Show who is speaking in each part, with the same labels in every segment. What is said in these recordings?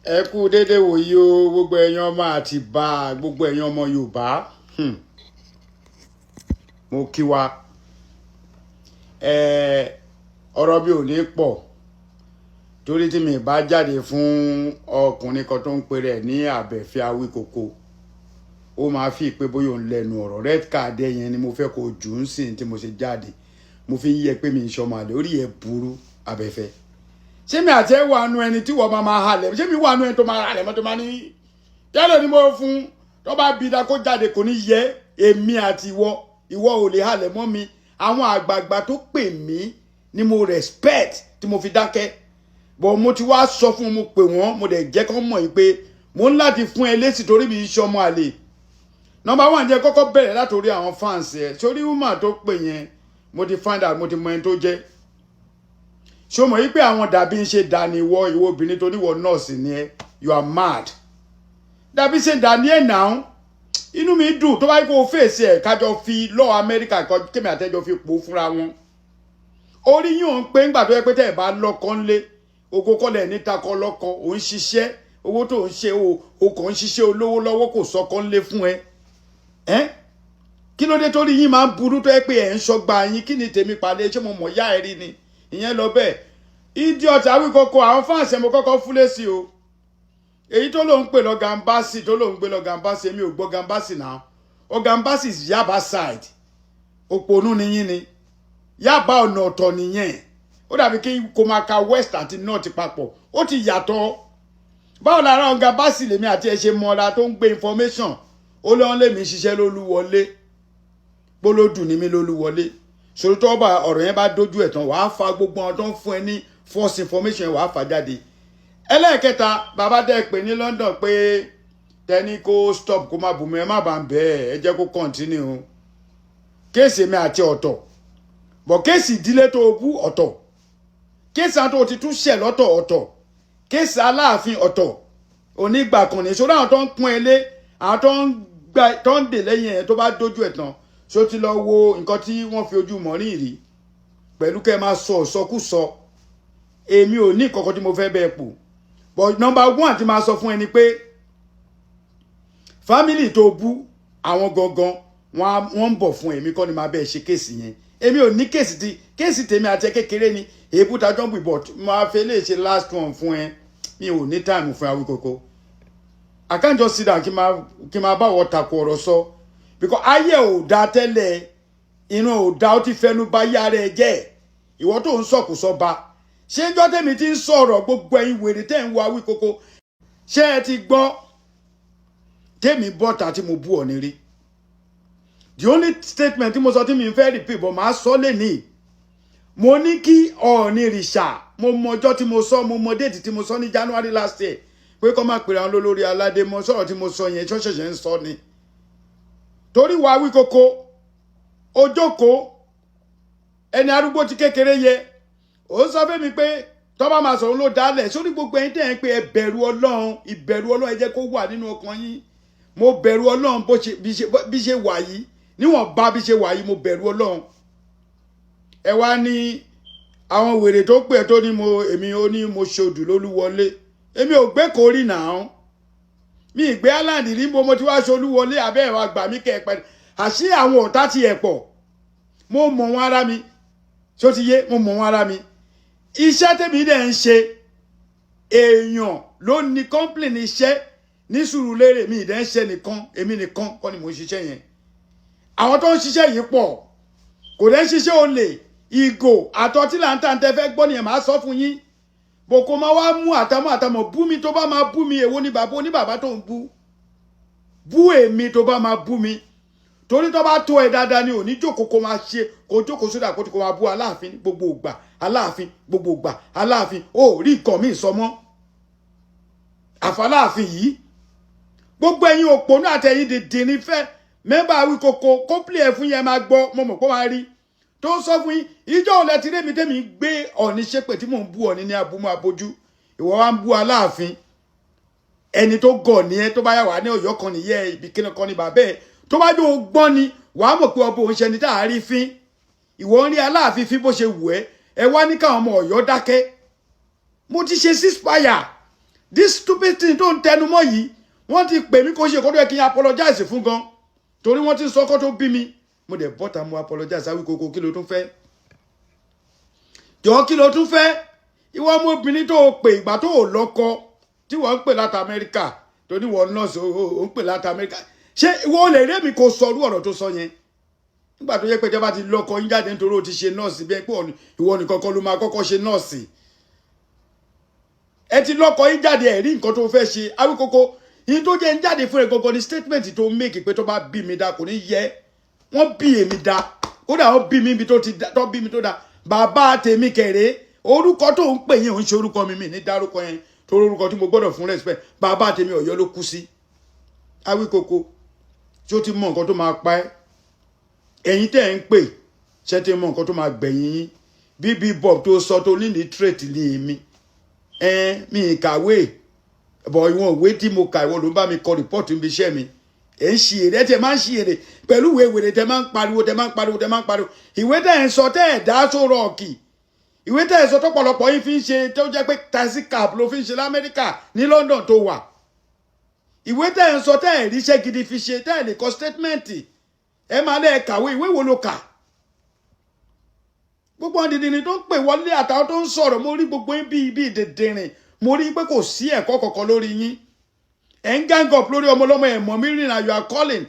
Speaker 1: Ẹ kú déédéé wòyí o, gbogbo ẹ̀yin ọmọ Àtìbà, gbogbo ẹ̀yin ọmọ Yorùbá. Mo kí wa. Ẹ ọ̀rọ̀ bí ò ní pọ̀, torí tí mi bá jáde fún ọkùnrin kan tó ń pè rẹ̀ ní Àbẹ̀fẹ́ Awíkoko, ó máa fi pé bóyá òun lẹ́nu ọ̀rọ̀. Red card yẹn ni mo fẹ́ kó jù ú sìn tí mo ṣe jáde. Mo fi ń yẹ pé mi ń ṣọmọ àlè. Orí ẹ̀ burú, Àbẹ̀fẹ́. Ṣé mi àti ẹ wà nù ẹni tí wọ́n máa halẹ̀? Ṣé mi wà nù ẹni tó máa halẹ̀ mọ́, tó máa ní tẹ́lẹ̀ ni mo fún tó bá bí da kó jáde? Kò ní yẹ èmi àti ìwọ. Ìwọ ò lè halẹ̀ mọ́ mi. Àwọn àgbààgbà tó pè mí ni mo respect tí mo fi dákẹ́ bọ̀. Mo ti wá sọ fún, mo pè wọ́n, mo dẹ̀ jẹ́ kán mọ̀ yìí pé mo ń láti fún ẹ lésì torí mi iṣẹ́ ọmọ àlè. Number one, jẹ́ kọ́kọ́ bẹ̀rẹ̀ látòrí àwọn fans ẹ̀. Sórí woman tó pè yẹn, mo ti find out, mo ti mọ ẹni tó jẹ́. Ṣó mọ̀ yìí pé àwọn dàbí ń ṣe dà ní ìwọ, ìwọ obìnrin tó níwọ̀ nọ́ọ̀sì ni ẹ? You are mad. Dàbí ṣe dà ní ẹ̀ náà. Inú mi dùn tó bá yẹ kó o fèsì ẹ̀, kájọ fi lọ́ọ̀ Amẹ́ríkà, kémi àtẹ́jọ́ fi pò fúnra wọn. Orí yìí ò ń pé ńgbà tó yẹ pé tẹ́ ẹ̀ bá lọ́kọ ńlé ogo kọ́lẹ̀ níta kọ́ lọ́kọ. Ò ń ṣiṣẹ́ owó tó ń ṣe, o kò ń ṣiṣẹ́ olówó lọ́wọ́, kò sọkọ ńlé fún ẹ. Ẹ́ kí ló dé torí yín máa ń burú tó yẹ pé ẹ̀ ń ṣọgbà yín? Kí ni tèmi pàdé? Ṣé mo mọ̀ yá ẹ rí ni? Ìyẹn lọ bẹ́ẹ̀. Idiot Awíkoko, àwọn fans ẹ̀ mo kọ́kọ́ fúlé sí o. Èyí tó lóun pè lọ gambasi, tó lóun gbé lọ gambasi, èmi ò gbọ́ gambasi náà. O gambasi is Yaba side. Òpònú ni yín ni. Yaba ọ̀nà ọ̀tọ̀ nìyẹn. Ó dàbí kí kò máa ka west àti north papọ̀. Ó ti yàtọ̀. Báwo lára ọ̀gá báàsì lèmi àti ẹ̀ ṣe mọ́ra tó ń gbé information? Ó lọ́n lèmi ṣiṣẹ́ lólúwọlé, gbólódù ní mi lólúwọlé. Sórí tó bá ọ̀rọ̀ yẹn bá dójú ẹ̀ tán, wàá fa gbogbo àwọn tó ń fún ẹ ní false information yẹn, wàá fà jáde. Ẹlẹ́ẹ̀kẹta, bàbá dẹ́ pé ní London pé tẹni kó stop, kó má bùnmi, ẹ má bàa bẹ́ẹ̀, ẹ jẹ́ kó continue. Case mi àti ọ̀tọ̀ bọ̀, case ìdílé tó bú ọ̀tọ̀, case àwọn tó ti tún ṣẹ̀ lọ́tọ̀ ọ̀tọ̀, case Aláàfin ọ̀tọ̀. Onígbà kan ní sórí àwọn tó ń pọ́n ẹ lé, àwọn tó ń gba, tó ń dè lẹ́yìn ẹ̀, tó bá dójú ẹ̀ tán, ṣó ti lọ wo nǹkan tí wọ́n fi ojú mọ́ rí pẹ̀lú kẹ́ ẹ máa sọ ìsọkúsọ? Èmi ò ní kankan tí mo fẹ́ bẹ́ẹ̀ pò, but number one tí máa sọ fún ẹni pé family tó bú àwọn gangan, wọ́n ń bọ̀ fún. Èmi kọ́ ni máa bẹ́ẹ̀ ṣe case yẹn. Èmi ò ní case. Tí case tèmi àti ẹ kékeré ni èébú tajọ́ ń bù, but máa fẹ́ lè ṣe last one fún ẹ. Mi ò ní time fún Awíkókó. I can't just sit down kí máa bá wọ takò ọ̀rọ̀ sọ, because ayé ò da tẹ́lẹ̀, inú ò da. Ó ti fẹnu bà yá rẹ̀ jẹ́. Ìwọ tó ń sọ̀kù sọba, ṣé ń jọ́ tèmi ti ń sọ̀rọ̀? Gbogbo ẹ̀yin wèrè tẹ́ ń wo Awíkókó, ṣé ẹ ti gbọ́ tèmi bọ́ta tí mo bú ọ ní rí? The only statement tí mo sọ tí mi ń fẹ́ repeat, but màá sọ lẹ́nìí, mo ní kí Ọọ̀ni rìṣà. Mo mọ ọjọ́ tí mo sọ, mo mọ date tí mo sọ, ní January last year, pé kọ́ máa pèrè àwọn olórí aládé mọ́. Sọ̀rọ̀ tí mo sọ yẹn, ṣọ́ṣẹ̀ṣẹ̀ ń sọ ni torí wàá Awíkókó ojókòó ẹni arúgbó ti kékeré yẹ. Ó sọ fún mi pé tọ́ba máa sọ̀rọ̀ ló dálẹ̀ sórí gbogbo ẹ̀yin tẹ̀ ń pé ẹ bẹ̀rù Ọlọ́run. Ìbẹ̀rù Ọlọ́run, ẹ jẹ́ kó wà nínú ọkàn yín. Mo bẹ̀rù Ọlọ́run bó ṣe bí ṣe wà yìí, níwọ̀n bá bí ṣe wà yìí, mo bẹ̀rù Ọlọ́run. Ẹ wá ní àwọn wèrè tó pè tó ní mo, èmi ó ní mo ṣodù lólúwọlé. Èmi ò gbé kórì náà, mi ìgbé island rí. Mo ti wá ṣolúwọlé abẹ́ ẹ̀ wá gbà mí kẹ́ ẹ pẹ́. Àṣé àwọn ọ̀tá ti ẹ̀ pọ̀. Mo mọ̀ wọn ara mi. Ṣó ti yé? Mo mọ̀ wọn ara mi. Iṣẹ́ tèmi dẹ̀ ń ṣe, èèyàn ló ní company iṣẹ́ ní Sùúrùlérè. Mi ìdẹ́ ń ṣe nìkan, èmi nìkan kọ́ ni mò ń ṣiṣẹ́ yẹn. Àwọn tó ń ṣiṣẹ́ yìí pọ̀. Kò dẹ́ ń ṣiṣẹ́ olè. Ìgò àtọ́tí là ń tà. Ń tẹ́ fẹ́ gbọ́ nìyẹn, màá sọ fún yín. Bòkó máa wá mú àtàmọ́ àtàmọ́ bú mi. Tó bá máa bú mi, èwo ni bàbá oníbàbá tó ń bú? Bú èmi tó bá máa bú mi, torí tó bá tó ẹ dáadáa ni ò ní jókòó kó máa ṣe kó jókòó sódà kó tó kó máa bú Aláàfin gbogbo ìgbà, Aláàfin gbogbo ìgbà, Aláàfin. Ó rí nǹkan míì sọ mọ́ àfàláàfin yìí. Gbogbo ẹ̀yin òpònú àtẹ̀yin dìndìnrín fẹ́ member Awíkoko, kó play ẹ̀ fún yẹn, máa gbọ́. Mo mọ̀ pé máa rí tó ń sọ fún yín. Ìjọ òun lẹ ti rémi tẹ́mi gbé Ọ̀ní ṣépè tí mò ń bú Ọ̀ní ní abúmọ̀ abojú? Ìwọ wa ń bú Aláàfin, ẹni tó gọ̀ ní ẹ. Tó bá yà wá ní Ọ̀yọ́ kan nìyẹn, ibi kíni kan ní bàbá ẹ. Tó bá yóò gbọ́n ni, wàá mọ̀ pé ọba òun ṣẹni tá a rí fín. Ìwọ ń rí Aláàfin fín bó ṣe wù ẹ́. Ẹ wá ní káwọn ọmọ Ọ̀yọ́ dákẹ́. Mo ti ṣe ceasefire. This stupid thing tó ń tẹnu mọ́ yìí, wọ́n ti pè mí, kó ṣe kó tó yẹ kí n apologize fún gan, torí wọ́n ti sọ kó tó bí mi. Mo dẹ̀ bọ́ta, mo apologize. Awíkoko, kí ló tún fẹ́ jọ? Kí ló tún fẹ́? Ìwọ ọmọbìnrin tó o pè ìgbà tó o lọ́kọ, tí wọ́n ń pè láti Amẹ́ríkà, tó ní wọ́n nọ́ọ̀sì, ó ń pè láti Amẹ́ríkà, ṣé ìwọ ò lè rí mi kó sọrú ọ̀rọ̀ tó sọ yẹn nígbà tó yẹ pé ìjọba ti lọ́kọ yín jáde nítorí o ti ṣe nọ́ọ̀sì, bí ẹ pé ìwọ nìkan kọ́ ló máa kọ́kọ́ ṣe nọ́ọ̀sì? Ẹ ti lọ́kọ yín jáde, ẹ̀ rí nǹkan tó fẹ́ ṣe. Awíkoko, yín tó jẹ́ ń jáde fún ẹ gangan ni statement tó make pé tó bá bí mi dá, kò ní yẹ. Wọ́n bí èmi dá, kódà wọ́n bí mi ibi tó ti tó bí mi tó dá. Bàbá tèmi kẹrẹ, orúkọ tó ń pè yín ò ń ṣe orúkọ mi. Mi ní dárúkọ yẹn torí orúkọ tí mo gbọ́dọ̀ fún respect. Bàbá tèmi, Ọ̀yọ́ ló kú sí. Awíkoko, tí ó ti mọ nǹkan tó máa pa ẹ́? Ẹ̀yin tẹ́ ẹ̀ ń pè, ṣé ti mọ nǹkan tó máa gbẹ̀yìn yín? Bíbí Bob tó sọ tó ní ní trait ní mi ẹ, mi ì kàwé bọ̀. Ìwọ̀n ìwé tí mo kà, ìwọ ló ń bá mi kọ report níbi iṣẹ́ mi. Ẹ̀ ń ṣe èrè, ẹ̀ tẹ̀ máa ń ṣe èrè pẹ̀lú ìwé wèrè tẹ̀ máa ń pariwo, tẹ̀ máa ń pariwo, tẹ̀ máa ń pariwo. Ìwé tẹ̀ ń sọ tẹ̀ ẹ̀ dá sórọ̀ ọ̀kì, ìwé tẹ̀ ẹ̀ sọ tọ́pọ̀lọpọ̀ yín fi ń ṣe, tó jẹ́ pé taxi cab ló fi ń ṣe l'Amẹ́ríkà, ní London tó wà. Ìwé tẹ̀ ń sọ tẹ̀ ẹ̀ ríṣẹ́ gidi fi ṣe, tẹ̀ ẹ̀ lè kọ statement, ẹ máa lẹ́ kàwé. Ìwé wo ló kà? Gbogbo àwọn dìndìnrín tó ń pè wọlé àtàwọn tó ń sọ̀rọ̀, mo rí gbogbo yín bíi bíi dìndìnrín. Mo rí pé kò sí ẹ̀kọ́ kankan lórí yín. Ẹ̀ ń gang up lórí ọmọ ọlọ́mọ. Ẹ̀ mọ̀ mí rìn. You are calling.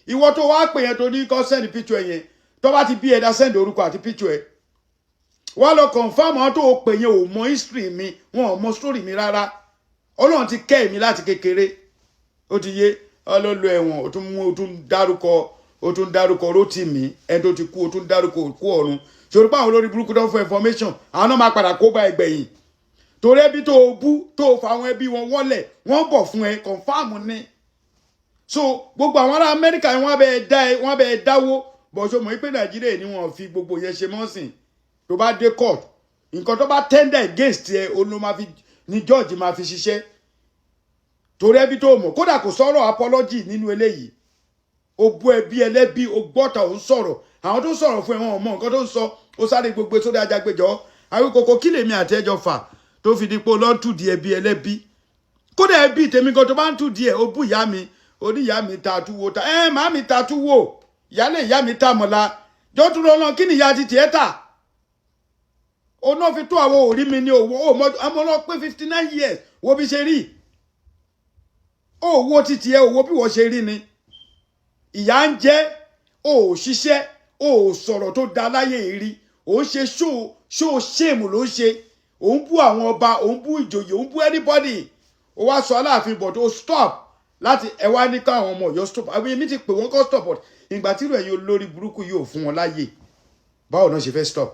Speaker 1: Ìwọ tó wá pè yẹn, tó ní kó send picture yẹn, tó bá ti bí ẹ̀dá, send orúkọ àti picture ẹ̀ wá lọ confirm. Àwọn tó pè yẹn ò mọ history mi, wọn ò mọ story mi rárá. Ọlọ́run ti kẹ́ mi láti kékeré. Ó ti yé ọlọ́lọ́ ẹ̀wọ̀n. Ó tún mú, ó tún dárúkọ, ó tún dárúkọ Rótìmí, ẹni tó ti kú. Ó tún dárúkọ òkú ọ̀run. Ṣòro pé àwọn olórí burúkú tó ń fún information, àwọn náà máa padà kó bá ẹgbẹ̀yìn, torí ẹbí tó o bú, tó o fa àwọn ẹbí wọn wọ́lẹ̀, wọ́n bọ̀ fún ẹ, confirm ni. So gbogbo àwọn ará Amẹ́ríkà, wọ́n bẹ dá ẹ, wọ́n bẹ dáwó bọ̀. Ṣo mọ̀ pé Nàìjíríà ni wọ́n fi gbogbo yẹn ṣe mọ́sìn? Tó bá dé court, nǹkan tó bá tender against ẹ, ó ló máa fi ní judge máa fi ṣiṣẹ́, torí ẹbí tó mọ̀. Kódà kò sọ̀rọ̀ apology nínú eléyìí. O bú ẹbí ẹlẹ́bí, o gbọ́ta, ò ń sọ̀rọ̀. Àwọn tó sọ̀rọ̀ fún ẹ, wọn ò mọ nǹkan tó ń sọ. Ó sáré gbogbo sórí ajágbèjọ́. Awíkoko, kí lèmi àti ẹjọ́ fà tó fi di pé lọ́n tù di ẹbí ẹlẹ́bí? Kódà ẹbí tèmi gan tó bá ń tù díẹ̀, ó bú ìyá mi, oní ìyá mi ta túwó ta ẹ, màá mi ta túwó, ìyálé ìyá mi ta mọ̀lá jọ́tún lọ́nà. Kí ni ìyá ti tiẹ̀ tà? Ó náà fi tó àwọn òrí mi ní òwò ó mọ ọmọ náà pé 59 years. Wo bí ṣe rí owó títí ẹ, owó bí wọ́n ṣe rí ni ìyá ń jẹ́. Ó ṣiṣẹ́, ó sọ̀rọ̀ tó da láyé rí. Ó ń ṣe ṣó ṣó ṣéèmù ló ń ṣe. Ó ń bú àwọn ọba, ó ń bú ìjòyè, ó ń bú anybody. Ó wá sọ Aláàfin, but ó stop láti ẹ wá ní káwọn ọmọ Ọ̀yọ́ stop. Àwọn èmi ti pè wọ́n kọ́ stop, but ìgbà tí ìròyìn olórí burúkú yóò fún wọn láàyè, báwo náà ṣe fẹ́ stop?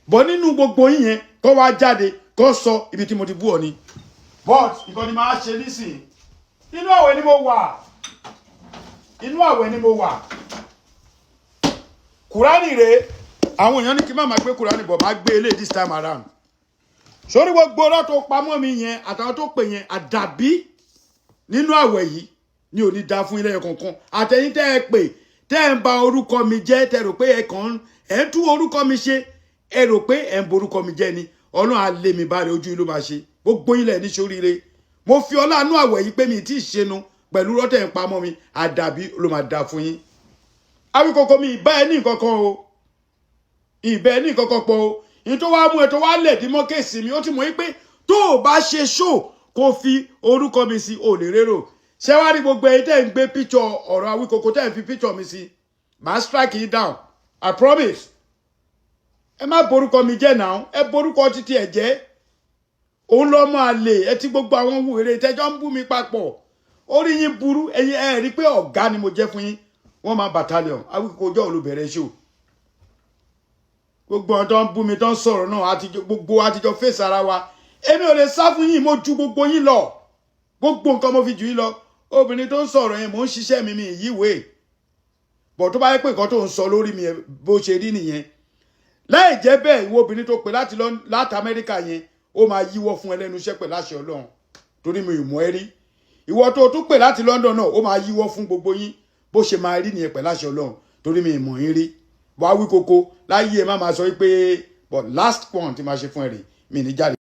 Speaker 1: Bọ́ nínú gbogbo yín yẹn, kọ́ wá jáde, kọ́ sọ ibi tí mo ti bú ọ ni. But nǹkan ni màá ṣe nísìnyí, inú àwẹ̀ ni mo wà, inú àwẹ̀ ni mo wà. Kùránì rèé. Àwọn èèyàn ní kí n má máa gbé Kùránì bọ̀, máa gbé eléyìí this time around. Sórí gbogbo ọ̀rọ̀ tó pamọ́ mi yẹn àtàwọn tó pè yẹn, àdàbí nínú àwẹ̀ yìí ni ò ní da fún ilé kankan. Àtẹ̀yìn tẹ́ ẹ pè, tẹ́ ẹ ń ba orúkọ mi jẹ́, tẹ́ rò pé ẹ kàn ẹ̀ ń tú orúkọ mi ṣe, ẹ rò pé ẹ ń borúkọ mi jẹ́ ni, Ọlọ́run á lé mi báre, ojú ló máa ṣe. Gbogbo ilẹ̀ ní sóríire. Mo fi ọlá inú àwẹ̀ yìí pé mi tí ì ṣẹnu pẹ̀lú rọ́tẹ̀ ń pamọ́ mi, àdàbí ló máa da fún yín. Awíkoko, mi ìbá ẹ ní nǹkan kan o, ìbẹ́ ẹ ní nǹkan kan pọ̀ o. Ní tó wá mú ẹ tó wá lẹ̀dí mọ́ case mi, ó ti mọ̀ yín pé tó o bá ṣe ṣó kó fi orúkọ mi sí, o lè rérò. Ṣé wá rí gbogbo ẹ̀yin tẹ́ ń gbé píṣọ ọ̀rọ̀ Awíkoko, tẹ́ ń fi píṣọ mi sí, màá strike you down, I promise. Ẹ má borúkọ mi jẹ́ náà, ẹ borúkọ títí ẹ jẹ́. Òun lọ́mọ àlè ẹ tí gbogbo àwọn wèrè tẹjọ́ ń bú mi papọ̀. Orí yín burú. Ẹ̀yin ẹ rí pé ọ̀gá ni mo jẹ́ fún yín. Wọ́n máa battalion Awíkoko ọjọ́ olùbẹ̀rẹ̀ ṣó. Gbogbo àwọn tó ń bú mi, tó ń sọ̀rọ̀ náà, àtijọ́ gbogbo àtijọ́ fèsì ara wa. Èmi ò lè sá fún yín. Mo ju gbogbo yín lọ, gbogbo nǹkan mo fi jù yín lọ. Obìnrin tó ń sọ̀rọ̀ yẹn, mò ń ṣiṣẹ́ mi, mi ìyíwèé bọ̀. Tó bá yẹ pé nǹkan tó ń sọ lórí mi bó ṣe rí nìyẹn, láì jẹ́ bẹ́ẹ̀, ìwọ obìnrin tó pè láti lọ láti Amẹ́ríkà yẹn, ó máa yíwọ́ fún ẹ lẹ́nu iṣẹ́ pẹ̀lú àṣẹ Ọlọ́run, torí mi ò mọ̀ ẹ́ rí. Ìwọ tó tún pè láti London náà, ó máa yíwọ́ fún gbogbo yín. Bó ṣe máa rí nìyẹn pẹ̀lú àṣẹ Ọlọ́run, torí mi ì mọ̀ yín rí. Wàá wí koko láyé, ẹ má máa sọ pé. But last one tí máa ṣe fún ẹ rè, mi ní jáde.